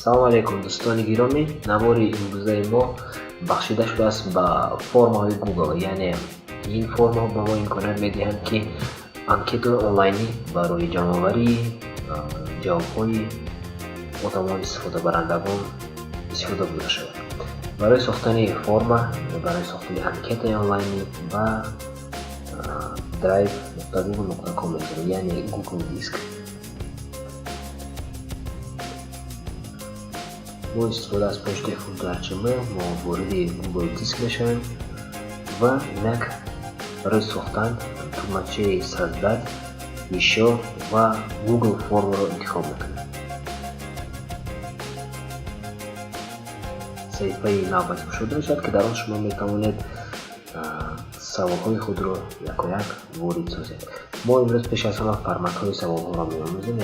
Салому алайкум, дӯстони гиромӣ! Навори имрӯзаи мо бахшида шудааст ба формаҳои Google, яъне ин формаҳо ба мо имконият медиҳанд, ки анкетаи онлайнӣ барои ҷамъоварии ҷавобҳои одамон, истифодабарандагон истифода бурда шавад. Барои сохтани форма, барои сохтани анкетаи онлайнӣ ба drive.google.com мегузарем, яъне Google Диск. Бо истифода аз почтаи худ дар Gmail мо вориди Google Диск мешавем ва инак барои сохтан тугмачаи «Создать ещё» ва Google формаро интихоб мекунем. Саҳифаи навбатӣ кушода мешавад, ки дар он шумо метавонед саволҳои худро якояк ворид созед. Мо имрӯз пеш аз ҳама форматҳои саволҳоро меомӯзем,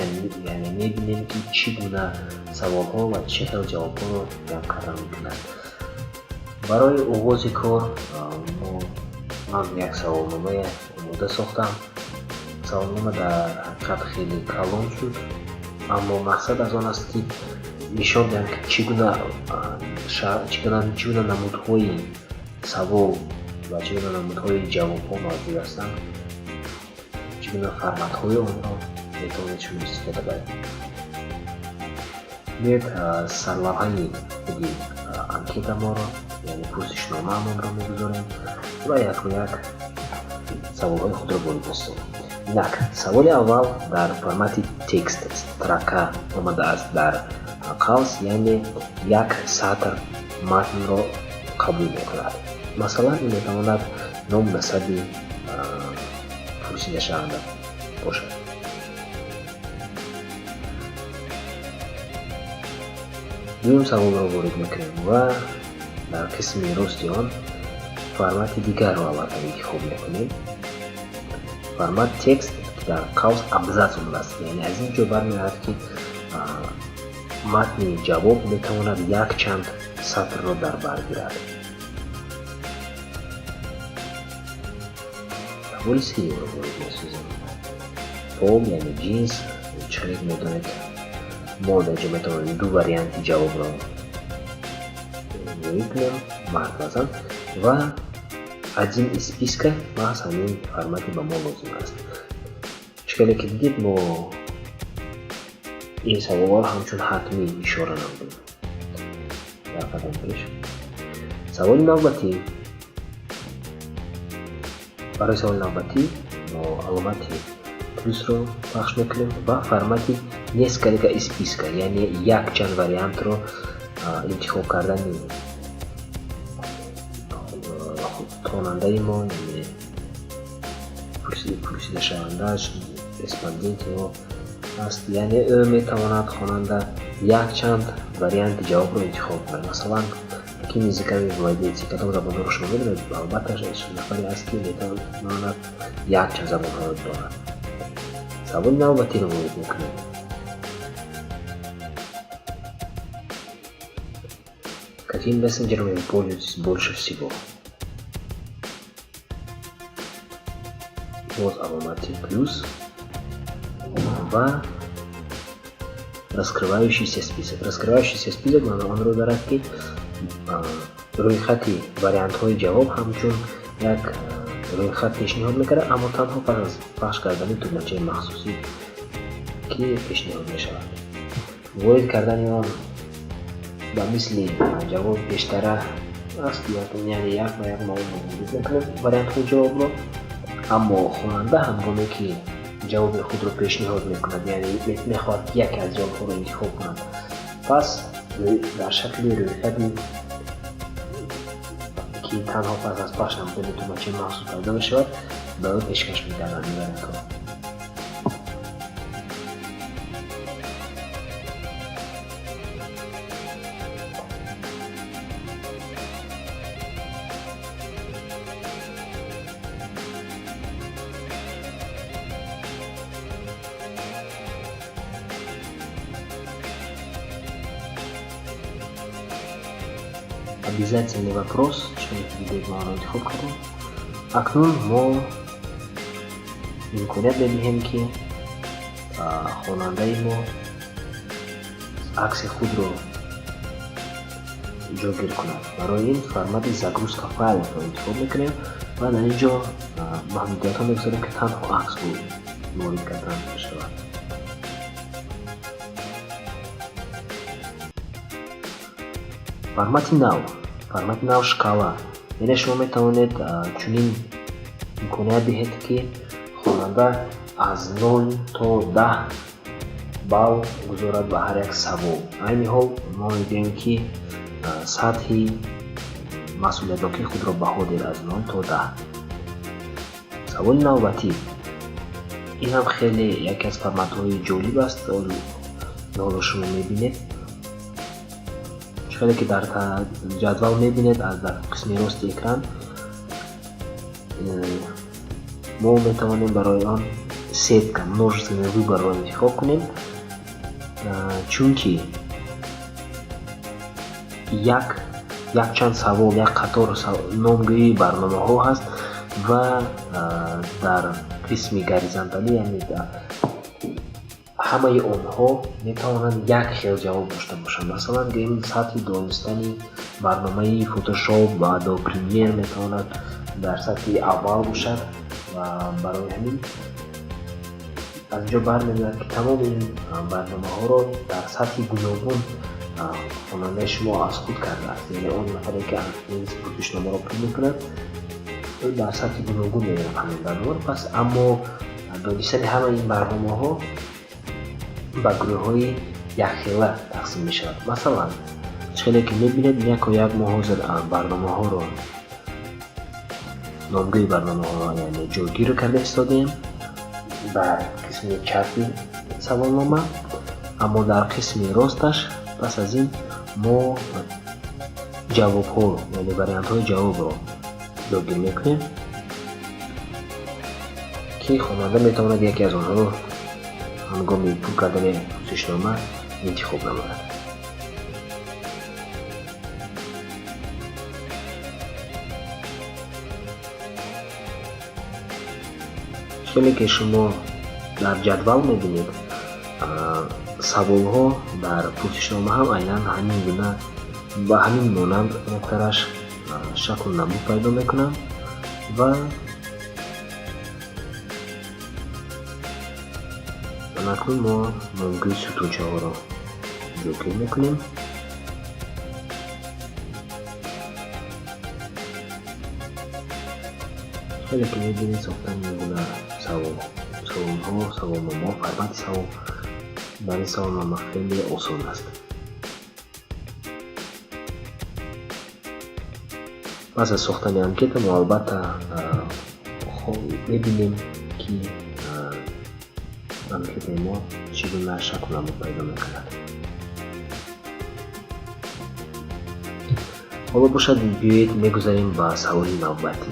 яъне мебинем, ки чӣ гуна саволҳо ва чӣ хел ҷавобҳоро ҷамъ кардан мумкин аст. Барои оғози кор мо ман як саволномае омода сохтам. Саволнома дар ҳақиқат хеле калон шуд, аммо мақсад аз он аст, ки нишон диҳам, ки чӣ гуна намудҳои савол ва чӣ гуна намудҳои ҷавобҳо мавҷуд ҳастанд, чӣ гуна форматҳои онро метавонед шумо истифода баред. Биёед, сарлавҳаи худи анкетамонро, яъне пурсишномаамонро мегузорем ва якояк саволҳои худро ворид месозем. Инак, саволи аввал дар формати текст, строка омадааст дар қавс, яъне як сатр матнро қабул мекунад. Масалан, ин метавонад ному насаби пурсидашаванда бошад. Дуюм саволро ворид мекунем ва дар қисми рости он формати дигарро албатта интихоб мекунем. Формат текст, дар қавс абзац омадааст, яъне аз ин ҷо бармеояд, ки матни ҷавоб метавонад якчанд сатрро дар бар гирад. Саволи сеюмро ворид месозем. Пол, яъне ҷинс, чӣ хеле медонед, мо дар ҷо метавонем ду варианти ҷавобро ворид кунем: мард ва зан, ва «один из списка» маҳз ҳамин формате ба мо лозим аст. Чӣ хеле ки дидед, мо ин саволҳоро ҳамчун ҳатмӣ ишора намудем дар қадами пеш. Саволи навбатӣ. Барои саволи навбатӣ мо аломати плюсро пахш мекунем ва формати «несколько из списка», яъне якчанд вариантро интихоб кардани хонандаи мо, яъне пурсидашавандааш, респонденти мо аст. Яъне ӯ метавонад, хонанда, якчанд варианти ҷавобро интихоб кунад. Масалан, «Какими языками владеете?» Кадом забонҳоро шумо медонед? Албатта, нафаре аст, ки метавонад якчанд забонҳоро донад. Саволи навбатиро ворид мекунем. «Какими мессенджерами вы пользуетесь больше всего?» Боз аломати плюс ва «раскрывающийся список». «Раскрывающийся список» маъно онро дорад, ки рӯйхати вариантҳои ҷавоб ҳамчун як рӯйхат пешниҳод мекард, аммо танҳо пас аз пахш кардани тугмачаи махсусӣ, ки пешниҳод мешавад. Ворид кардани он ба мисли ҷавоби пештара аст, яъне як ба як мо ворид мекунем вариантҳои ҷавобро, аммо хонанда ҳангоме ки ҷавоби худро пешниҳод мекунад, яъне мехоҳад яке аз ҷавобҳоро интихоб кунад, пас дар шакли рӯйхати, ки танҳо пас аз пахш намудани тугмачаи махсус пайдо мешавад, ба ӯ пешкаш мегардад ин вариантҳо. «Обязательный вопрос», чунки мо онро интихоб кардем. Акнун мо имконият медиҳем, ки хонандаи мо Акси худро ҷойгир кунад. Барои ин формати «Загрузка файлов»-ро интихоб мекунем ва дар ин ҷо маҳдудиятҳо мегузорем, ки танҳо акс ворид кардан мешавад. Формати нав, формати нав, шкала, яъне шумо метавонед чунин имконият диҳед, ки хонанда аз 0 то 10 балл гузорад ба ҳар як савол. Айни ҳол мо мегӯем, ки сатҳи масъулиятнокии худро баҳо диҳед аз 0 то 10. Саволи навбатӣ. Ин ҳам хеле яке аз форматҳои ҷолиб аст. Ҳоло шумо мебинед, чӣ ки дар ҷадвал мебинед, аз дар қисми рости экран мо метавонем барои он сетка, множественный выбор ро интихоб кунем, чунки якчанд савол, як қатор номгӯии барномаҳо ҳаст ва дар қисми горизонталӣ, яъне ҳамаи онҳо метавонанд як хел ҷавоб дошта бошанд. Масалан, гӯем, сатҳи донистани барномаи Photoshop ва Adobe Premiere метавонад дар сатҳи аввал бошад ва барои ҳамин аз инҷо бармеояд, ки тамоми ин барномаҳоро дар сатҳи гуногун хонандаи шумо аз худ кардааст. Яъне он нафаре, ки ин пурсишномаро пур мекунад, дар сатҳи гуногун меояд ҳамин барномаро. Пас аммо донистани ҳамаи ин барномаҳо ба гурӯҳҳои якхела тақсим мешавад. Масалан, чӣ хеле ки мебинед, яку як мо ҳозир барномаҳоро, номгӯи барномаҳоро, яъне ҷойгир карда истодаем дар қисми чапи саволнома, аммо дар қисми росташ пас аз ин мо ҷавобҳо, яъне вариантҳои ҷавобро ҷойгир мекунем, ки хонанда метавонад яке аз онҳоро ҳангоми пур кардани пурсишнома интихоб намояд. Хеле ки шумо дар ҷадвал мебинед, саволҳо дар пурсишнома ҳам айнан ҳамин гуна, ба ҳамин монанд яктараш шаклу намуд пайдо мекунанд. Ва акнун мо номгӯи сутунчаҳоро ҷойгир мекунем. Хеле ки мебинед, сохтани ин гуна саволҳо, саволномаҳо, формати савол дар ин саволнома хеле осон аст. Пас аз сохтани анкета мо албатта мебинем, ки анкетаи мо чӣ гуна шаклу намуд пайдо мекунад. Ҳоло бошад, биёед мегузарем ба саволи навбатӣ.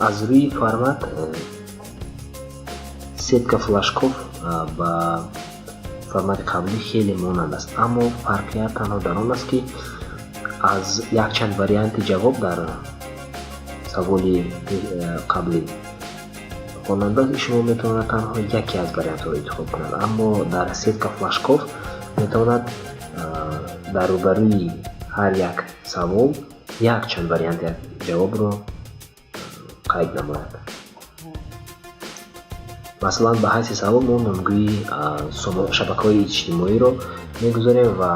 Аз рӯи формат сетка флажков ба формати қаблӣ хеле монанд аст, аммо фарқият танҳо дар он аст, ки аз якчанд варианти ҷавоб дар саволи қаблӣ хонанда шумо метавонад танҳо яке аз вариантҳоро интихоб кунад, аммо дар сетка флажков метавонад дар рӯбарӯи ҳар як савол якчанд варианти ҷавобро қайд намояд. Масалан, ба ҳайси савол мо номгӯи шабакаҳои иҷтимоиро мегузорем ва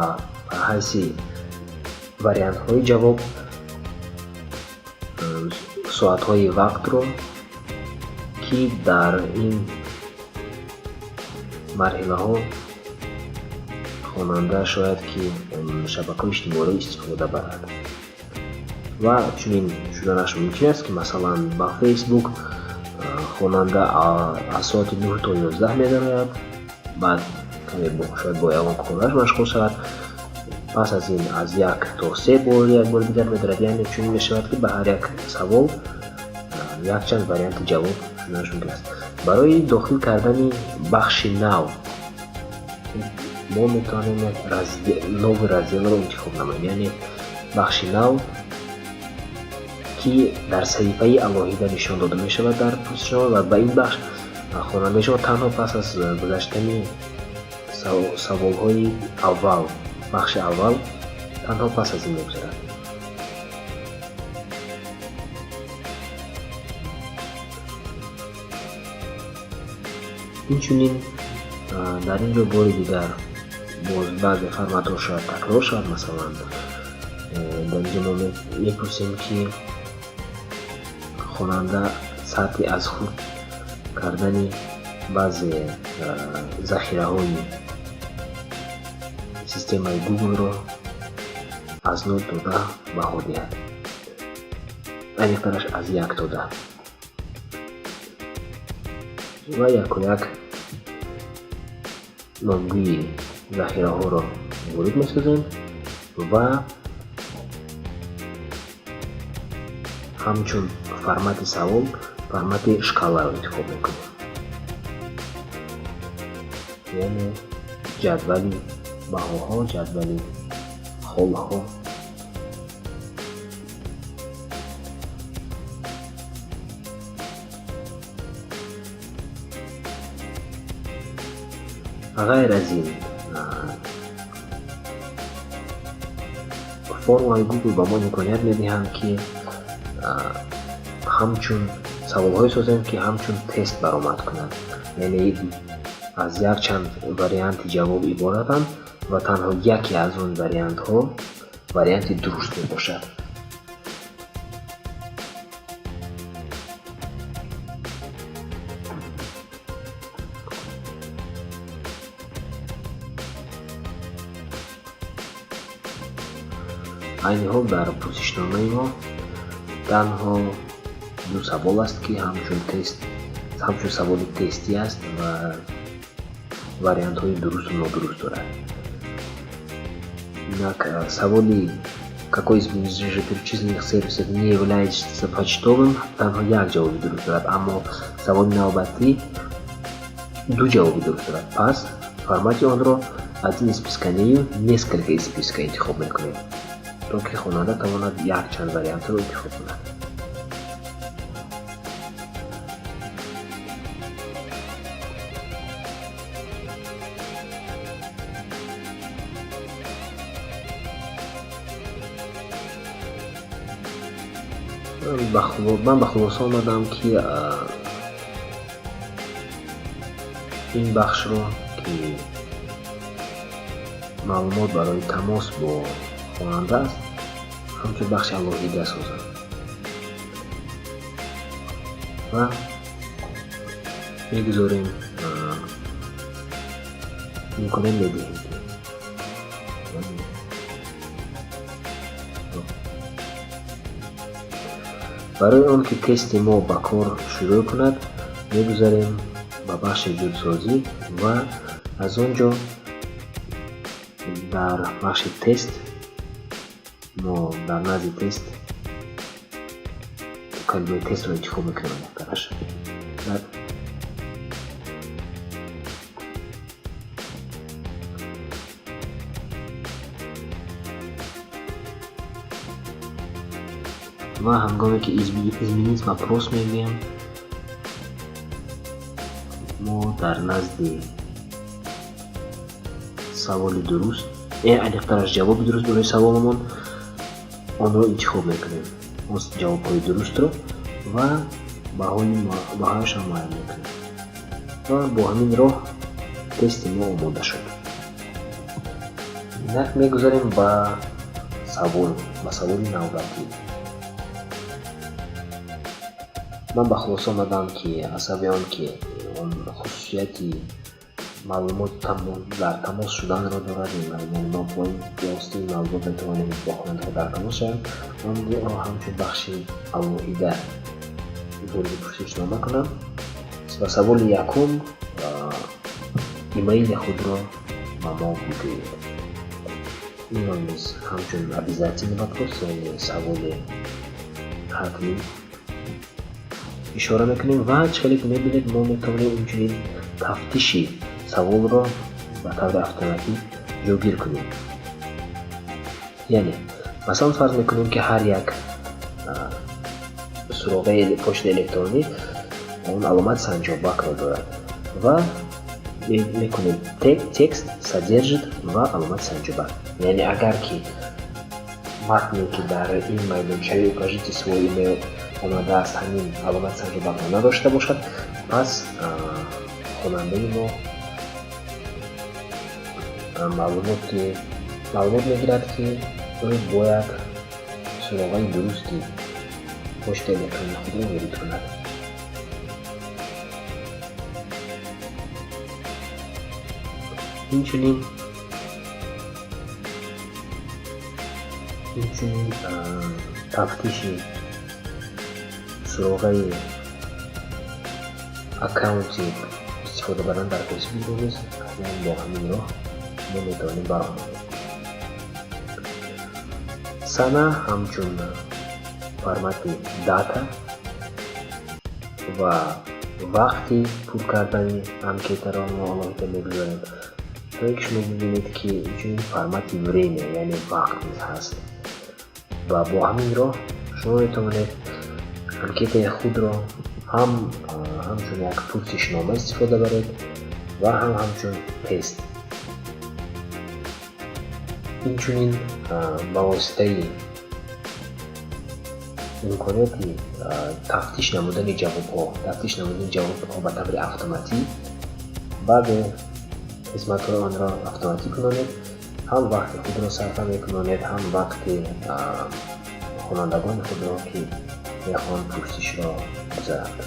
ба ҳайси вариантҳои ҷавоб соатҳои вақтро, ки дар ин марҳилаҳо хонанда шояд ки шабакаҳои иҷтимоиро истифода барад. Ва чунин шуданаш мумкин аст, ки масалан ба Фейсбук хонанда аз соати 9 то 11 медарояд, баъд каме шояд бо ягон кораш машғул шавад, пас аз ин аз 1 то 3 бор як бори дигар медорад. Яъне чунин мешавад, ки ба ҳар як савол якчанд варианти ҷавоб шуданаш мумкин аст. Барои дохил кардани бахши нав мо метавонем як новый раздел ро интихоб намоем, яъне бахши нав, ки дар саҳифаи алоҳида нишон дода мешавад дар пурсишнома, ва ба ин бахш Хонандаи шумо танҳо пас аз гузаштани саволҳои аввал, бахши аввал, танҳо пас аз ин мегузарад. Инчунин дар ин ҷо бори дигар боз баъзе форматҳо шояд такрор шавад. Масалан, дар ин ҷо мо мепурсем, ки хонанда сатҳи аз худ кардани баъзе захираҳои системаи Google-ро аз 0 то 10 баҳо диҳад, аниқтараш аз 1 то 10, ва якояк номгӯи захираҳоро ворид месозем ва ҳамчун формати савол формати шкаларо интихоб мекунем, яъне ҷадвали баҳоҳо, ҷадвали холҳо. Ғайр аз ин, формаи Google ба мо имконият медиҳанд, ки ҳамчун саволҳое созем, ки ҳамчун тест баромад кунанд, яъне аз якчанд варианти ҷавоб иборатанд ва танҳо яке аз он вариантҳо варианти дуруст мебошад. Айни ҳол дар пурсишномаи мо танҳо ду савол аст, ки ҳамчун тест, ҳамчун саволи тестӣ аст ва вариантҳои дурусту нодуруст дорад. Инак, саволи «Какой из вышеперечисленных сервисов не является почтовым?» танҳо як ҷавоби дуруст дорад, аммо саволи навбатӣ ду ҷавоби дуруст дорад. Пас формати онро «один из списка» нею «несколько из списка» интихоб мекунем, то ки хонанда тавонад якчанд вариантро интихоб кунад. Ман ба хулоса омадам, ки ин бахшро, ки маълумот барои тамос бо хонанда аст, ҳамчун бахши алоҳида созам ва мегузорем, имконият медиҳем, ки барои он ки тести мо ба кор шурӯъ кунад, мегузарем ба бахши ҷудсозӣ ва аз он ҷо дар бахши тест мо дар назди тест калимаи тестро интихоб мекунем. Беҳтараш ва ҳангоме ки «Изменить вопрос» мегӯем, мо дар назди саволи дуруст, аниқтараш ҷавоби дуруст барои саволмон, онро интихоб мекунем, ҷавобҳои дурустро ва баҳояшро муайян мекунем ва бо ҳамин роҳ тести мо омода шуд. Инак, мегузарем ба саволи навбатӣ. Ман ба хулоса омадам, ки аз сабаби он ки он хусусияти маълумот дар тамос шуданро дорад, яъне мо бо воситаи маълумот метавонем бо хонандаҳо дар тамос шавем, онро ҳамчун бахши алоҳида вориди пурсишнома кунам. Ва саволи якум: «Имейли худро ба мо бигӯед». Инро низ ҳамчун обязательный вопрос, яъне саволи ҳатмӣ ишора мекунем. Ва чӣ хеле ки мебинед, мо метавонем инчунин тафтиши саволро ба таври автоматӣ ҷойгир кунем. Яъне, масалан, фарз мекунем, ки ҳар як суроғаи почтаи электронӣ Он аломат санҷобакро дорад ва мекунем текст содержит ва аломат санҷобак, яъне агар ки матне, ки дар ин майдончаи «Укажите свой имейл» омадааст, ҳамин аломат санҷобакро надошта бошад, пас хонандаи мо маълумот мегирад, ки ӯ бояд суроғаи дурусти почтаи электронии худро ворид кунад. Инчунин тафтиши суроғаи аккаунти истифодабаранда дар Фейсбукро низ бо ҳамин роҳ мо метавонем ба роҳ монем. Сана ҳамчун формати дата ва вақти пур кардани анкетаро мо алоҳида мегузорем, то ин ки шумо бибинед, ки инчунин формати время, яъне вақт низ ҳаст. Ва бо ҳамин роҳ шумо метавонед анкетаи худро ҳам ҳамчун як пурсишнома истифода баред ва ҳам ҳамчун тест. Инчунин ба воситаи имконияти тафтиш намудани ҷавобҳо ба таври автоматӣ, баъзе қисматҳои онро автоматӣ кунонед, ҳам вақти худро сарфа мекунонед, ҳам вақти хонандагони худро, ки мехоҳанд пурсишро гузаранд.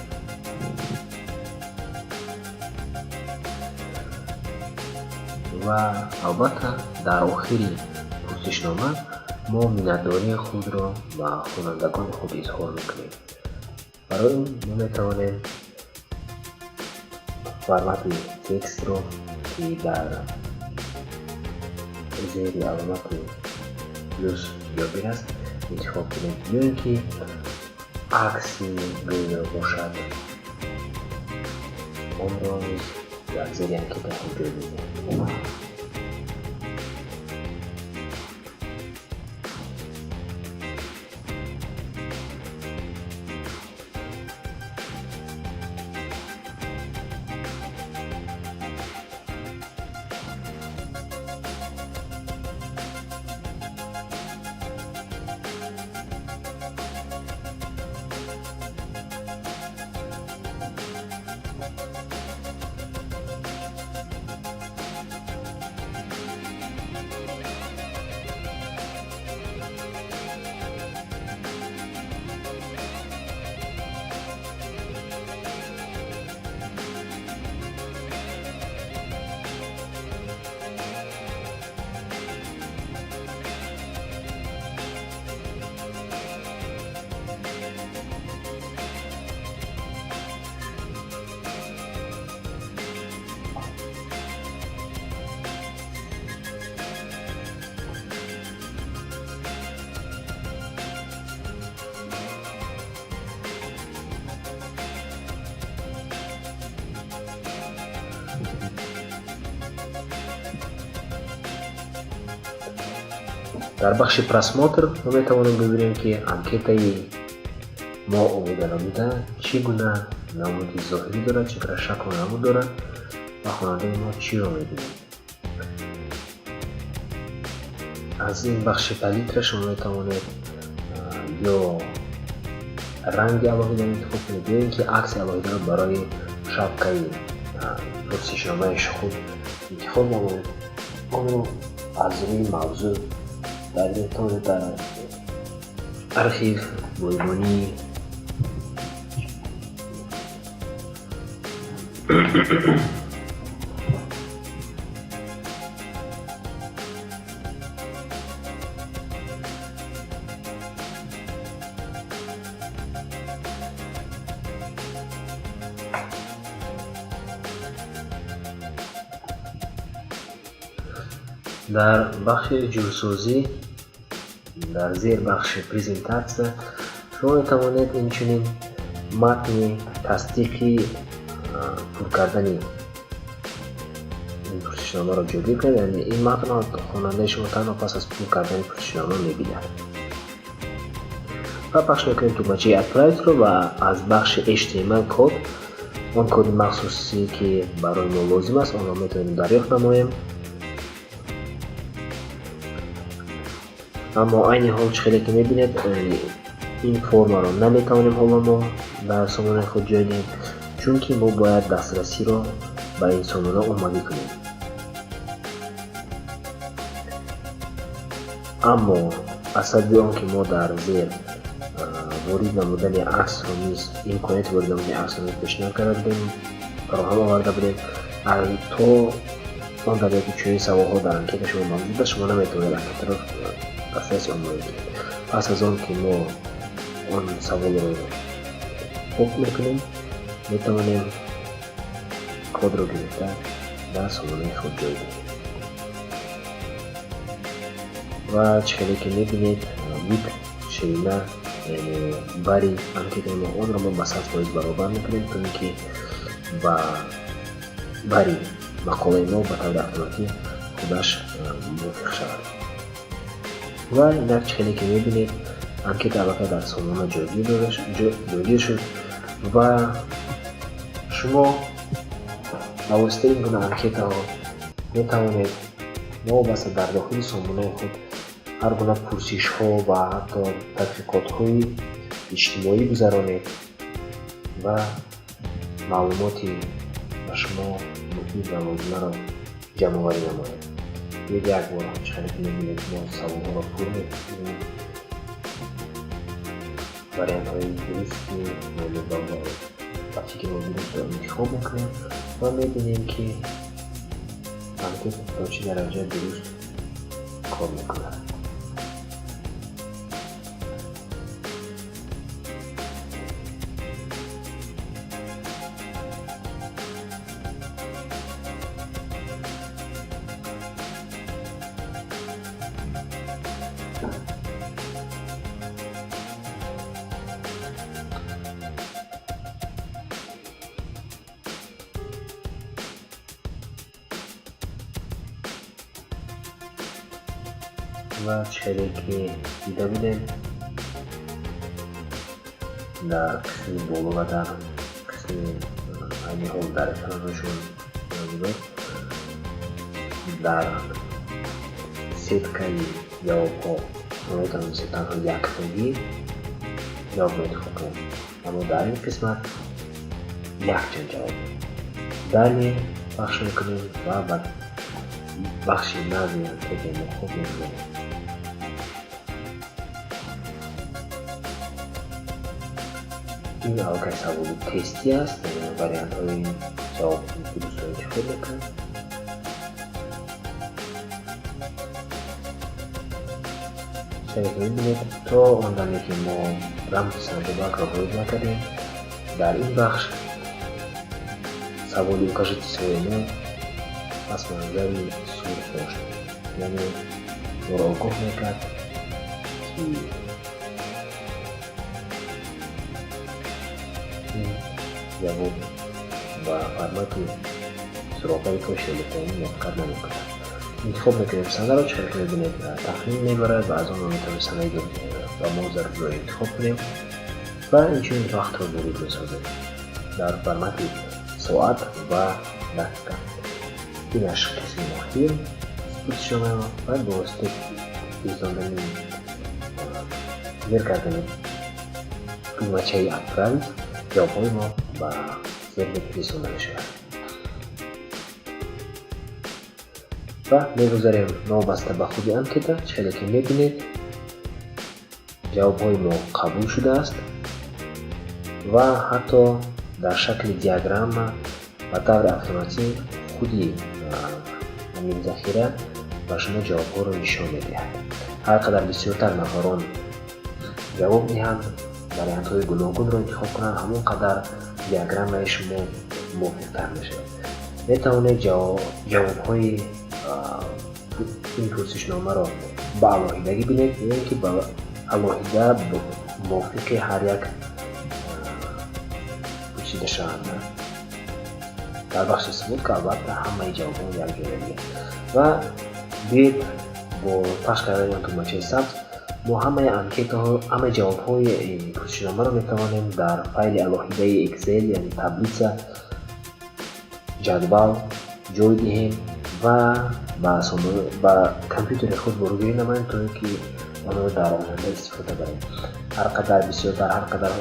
Ва албатта, дар охири пурсишнома мо миннатдории худро ба хонандагони худ изҳор мекунем. Барои ин мо метавонем формати текстро, ки дар зери аломати плюс ҷойгир аст, интихоб кунем ё ин ки акси гулро бошад, онро низ дар зери анкета худ ҷой медиҳем. Дар бахши «Просмотр» мо метавонем бибинем, ки анкетаи мо омода намуда чӣ гуна намуди зоҳирӣ дорад, чӣ гуна шаклу намуд дорад ва хонандаи мо чиро мебинад. Аз ин бахши палитра шумо метавонед ё ранги алоҳидаро интихоб кунед, ё ин ки акси алоҳидаро барои шапкаи пурсишномаи худ интихоб намоед. Онро аз рӯи мавзӯъ дар метавонед дар архив бойгонӣ. Дар бахши ҷурсозӣ, дар зер бахши презентатсия, шумо метавонед инчунин матни тасдиқи пур кардани ин пурсишномаро ҷойгир кунед, яъне ин матнро хонандаи шумо танҳо пас аз пур кардани пурсишнома мебинад. Ва пахш мекунем тугмачаи «Отправить»-ро ва аз бахши HTML код. Он коди махсусе, ки барои мо лозим аст, онро метавонем дарёфт намоем. Аммо айни ҳол, чӣ хеле ки мебинед, ин формаро наметавонем ҳоло мо дар сомонаи худ ҷой диҳем, чунки мо бояд дастрасиро ба ин сомона оммавӣ кунем. Аммо аз сабаби он ки мо дар зер ворид намудани аксро низ, имконияти ворид намудани аксро низ пешниҳод карда будем, фароҳам оварда будем, то он даре ки чунин саволҳо дар анкета шумо мавҷуд аст, шумо наметавонед анкетаро дастраси оммавӣ кунед. Пас аз он ки мо он саволро пок мекунем, метавонем кодро гирифта дар сомонаи худ ҷой диҳем. Ва чӣ хеле ки мебинед, width, ширина, яъне бари анкетаи мо, онро мо ба 100% баробар мекунем, то ин ки ба бари мақолаи мо ба таври автоматӣ худаш мувофиқ шавад. Ва инак, чӣ хеле ки мебинед, анкета аллакай дар сомона ҷойгир шуд ва шумо ба воситаи ин гуна анкетаҳо метавонед новобаста дар дохили сомонаи худ ҳар гуна пурсишҳо ва ҳатто тадқиқотҳои иҷтимоӣ гузаронед ва маълумоти ба шумо муфид ва лозимаро ҷамъоварӣ намоед. Биёед, як бор, чӣ хеле ки мебинед, мо саволҳоро пур мекунем, вариантҳои дурусти ба фикри мо дурустро интихоб мекунем ва мебинем, ки анкета то чӣ дараҷа дуруст кор мекунад. Ва чӣ хеле ки дида будем, дар қисми боло ва дар қисми айни ҳол дар экранҳои шумо дар сеткаи ҷавобҳо мо метавонем танҳо яктогӣ ҷавобро интихоб кунем, аммо дар ин қисмат якчанд ҷавоб. Далее пахш мекунем ва ба бахши нави анкетаи мо хуб мегузарем. Ин аллакай саволи тестӣ аст, вариантҳои ҷавоби дурустро интихоб мекунем. Чаре ки мебинед, то он даме ки мо рамзи сандуқакро ворид накардем, дар ин бахш саволи «Укажите свой имя» пасманзари сурх дошт, яъне моро огоҳ мекард, ки ин ҷавоб ба формати суроғаи почтаи электронӣ мувофиқат намекунад. Интихоб мекунем санаро. Чӣ хеле ки мебинед, тахмин мебарад ва аз он мо метавонем санаи ба мо зарурро интихоб кунем ва инчунин вақтро ворид месозем дар формати соат ва дақиқа. Инаш қисми охир пурсишномаи мо ва ба воситаи фиристондани, зер кардани тугмачаи «Отправить» ҷавобҳои мо ба сервер фиристода мешавад. Ва мегузарем новобаста ба худи анкета. Чӣ хеле ки мебинед, ҷавобҳои мо қабул шудааст ва ҳатто дар шакли диаграмма ба таври автоматӣ худи ҳамин захира ба шумо ҷавобҳоро нишон медиҳад. Ҳар қадар бисёртар нафарон ҷавоб диҳанд, вариантҳои гуногунро интихоб кунанд, ҳамон қадар диаграммаи шумо мувофиқтар мешавад. Метавонед ҷавобҳои ин пурсишномаро ба алоҳидагӣ бинед ё ин ки ба алоҳида мувофиқи ҳар як пурсидашаванда. Дар бахши сводка, албатта, ҳамаи ҷавобҳо якҷоя диҳанд. Ва биёед, бо пахш кардани он тугмачаи сабз мо ҳамаи анкетаҳо, ҳамаи ҷавобҳои ин пурсишномаро метавонем дар файли алоҳидаи Excel, яъне таблица. Ҷадвал ҷой диҳем ва ба компютери худ боргирӣ намоем, то ин ки онро дар оянда истифода барем. Ҳар қадар бисёртар, ҳар қадар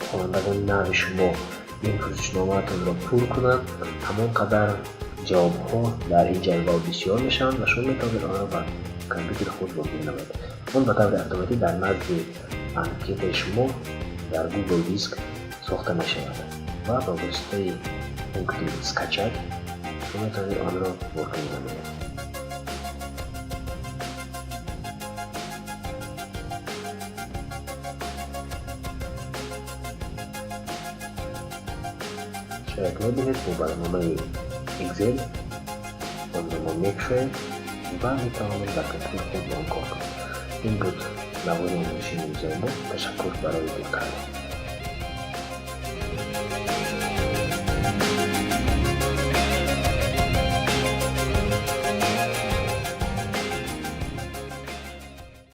хонандагони нави шумо ин пурсишномаатонро пур кунанд, ҳамон қадар ҷавобҳо дар ин ҷадвал бисёр мешаванд ва шумо метавонед онро ба компютери худ боргирӣ намоед. Он ба таври автоматӣ дар назди анкетаи шумо дар Google Диск сохта мешавад ва ба воситаи пункти «Скачать» шумо метавонед онро боргирӣ намоед. Шояд мебинед, бо барномаи Excel онро мо мекушоем ва метавонем дар компютери худ бо он кор кунем. Ин буд навори омӯзиши имрӯзаи мо. Ташаккур барои диққат.